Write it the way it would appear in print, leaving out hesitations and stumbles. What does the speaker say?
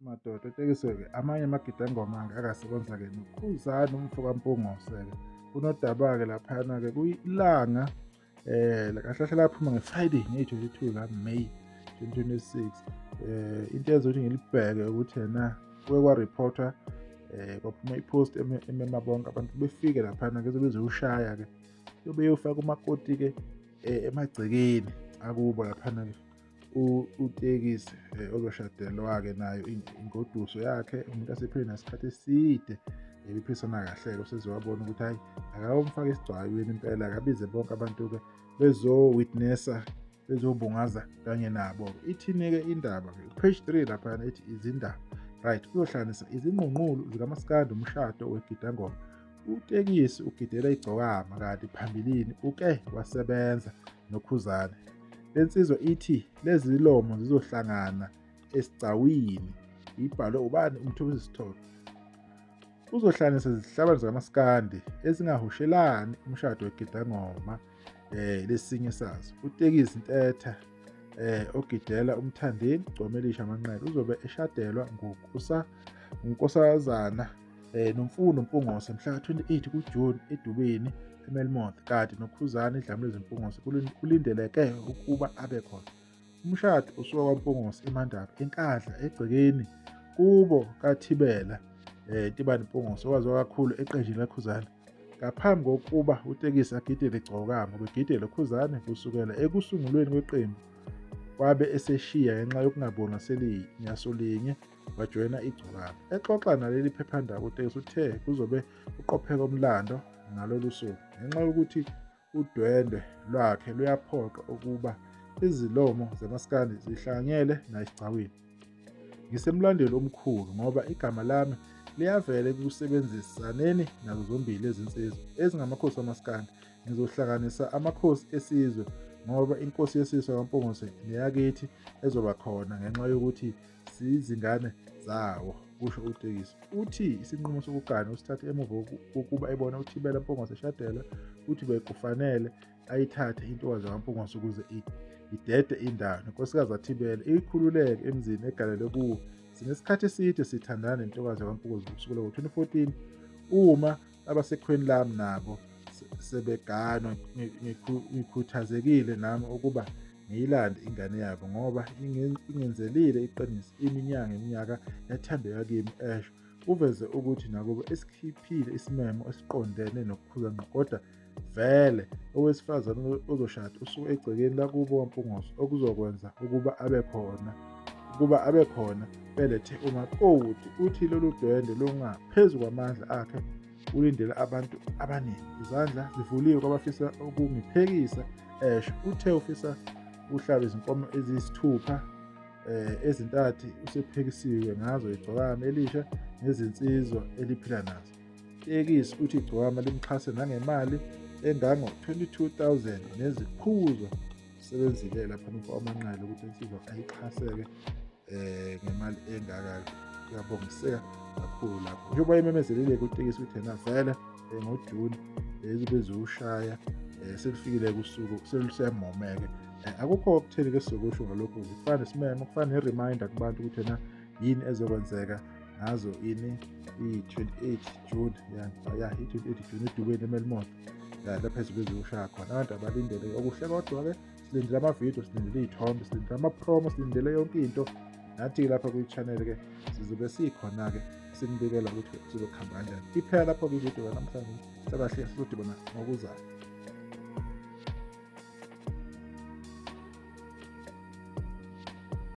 Madoda uTekisi-ke amanye amagidangoma-ke akasebenza-ke noKhuzani umfo kaMpungose-ke. Kunodaba-ke laphayana-ke kuyilanga kahle kahle laphuma nge-Friday ngeyi-22 kaMeyi 2026. Into eyenza ukuthi ngilibheke ukuthi ena kuke kwa-report-wa kwaphuma i-post emema bonke abantu befike laphana-ke bezoshaya-ke beyofaka umakoti-ke emagcekeni akubo laphana-ke uTekisi ozoshadelwa-ke nayo ingoduso yakhe umuntu asephile nesikhathi eside bephisana kahle-ke usezowabona ukuthi hhayi akawumfake esigcwayweni impela akabize bonke abantu-ke bezo-witnessa bezobungaza kanye nabo-ke. Ithini-ke indaba-ke page 3 laphana ethi izindaba right uyohlanganisa izingqungqulu zikamaskandi umshado wegidangoma. UTekisi ugidela igcokama kanti phambilini uke wasebenza noKhuzani. Le nsizwa ithi lezi zilomo zizohlangana esigcawini. Ibhalwe ubani? UMthobisi Sithole. Uzohlanganisa izihlabane zikamaskandi ezingahoshelani umshado wegidangoma lesinye sazo. UTekisi Ntetha ogidela uMthandeni Gcomelisha Manqele uzobe eshadelwa nguNkosazana Nomfundo Mpungose mhla ka-28 kuJuni eDubeni eMelmoth, kanti noKhuzani Dlamini Mpungose kulindeleke ukuba abe khona. Umshado usuka kwaMpungose eMandaba eNkandla egcekeni kubo kaThibela Ntibane Mpungose owaziwa kakhulu eqenjini laKhuzani. Ngaphambi kokuba uTekisi agidele igcokama ubegidele uKhuzani kusukela ekusungulweni kweqembu, wabe eseshiya ngenxa yokungaboni ngasolinye wajoyina igcokama. Exoxa naleli phephandaba uTekisi uthe kuzobe kuqopheka umlando ngalolu suku ngenxa yokuthi udwendwe lwakhe luyaphoqa ukuba izilomo zamaskandi zihlanganyele nasesigcawini. Ngisemlandeli omkhulu ngoba igama lami liyavela ekusebenzisaneni nazo zombili lezinsizwa ezingamakhosi amaskandi. Ngizohlanganisa amakhosi esizwe ngoba inkosi yesizwe kaMpungose neyakithi ezoba khona ngenxa yokuthi sizingane zawo, kusho uTekisi. Uthi isinqumo sokugana usithathe emuva kokuba ebona uThibela Mpungose eshadelwa. Uthi bekufanele ayithathe intokazi kaMpungose ukuze idede indawo nenkosikazi kaThibela ikhululeke emzini egalele kuwo. Sinesikhathi eside sithandana nentokazi kaMpungose kusukela ngo-2014. Uma abasekhweni lami nabo sebeganwa ngikhuthazekile nami ukuba ngiyilande ingane yabo ngoba ingenzelile iqiniso iminyaka ngeminyaka yathembeka kimi, esho. Uveze ukuthi nakuba esikhiphile isimemo esiqondene nokukhuza ngqo, kodwa vele owesifazane ozoshada usuke egcekeni lakubo kwaMpungose okuzokwenza ukuba abe khona belethe umakoti. Uthi lolu dwendwe lungaphezu kwamandla akhe, ulindele abantu abaningi. Izandla zivuliwe kwabafisa ukungiphekisa, esho. Uthe ufisa ukuhlaba izinkomo eziyisithupha, ezintathu usephekisiwe ngazo igcokama elisha nezinsizwa eliphila nazo. Tekisi uthi igcokama limxhase nangemali engango-22,000 neziphuzo. Usebenzile lapha umfo waManqele ukuthi insizwa ayixhaseke ngemali engaka. Kuyabongiseka kakhulu lapho njengoba imemezelile kuTekisi ukuthi yena vele ngoJuni izobe ziwushaya selifikile kusuku selusemomeke. Akukho okutheni ke sizokusho ngalokhu, kufana nesimemo, kufana ne-reminder kubantu ukuthi yena yini ezokwenzeka ngazo ini i-28 June, ya i-28 June eDubeni eMelmoth, lapho ezobe ziwushaya khona. Abantu abalindele okuhle, kodwa-ke silindele amavidiyo, silindele iy'thombe, silindele ama-promo, silindele yonke into. Nathi lapha kwi-channel-ke sizobe sikhona-ke sinibikela ukuthi kuzobe kuhamba kanjani. Iphela lapho-ke ividiyo namhlanje. Sabahle, sizodibana ngokuzayo.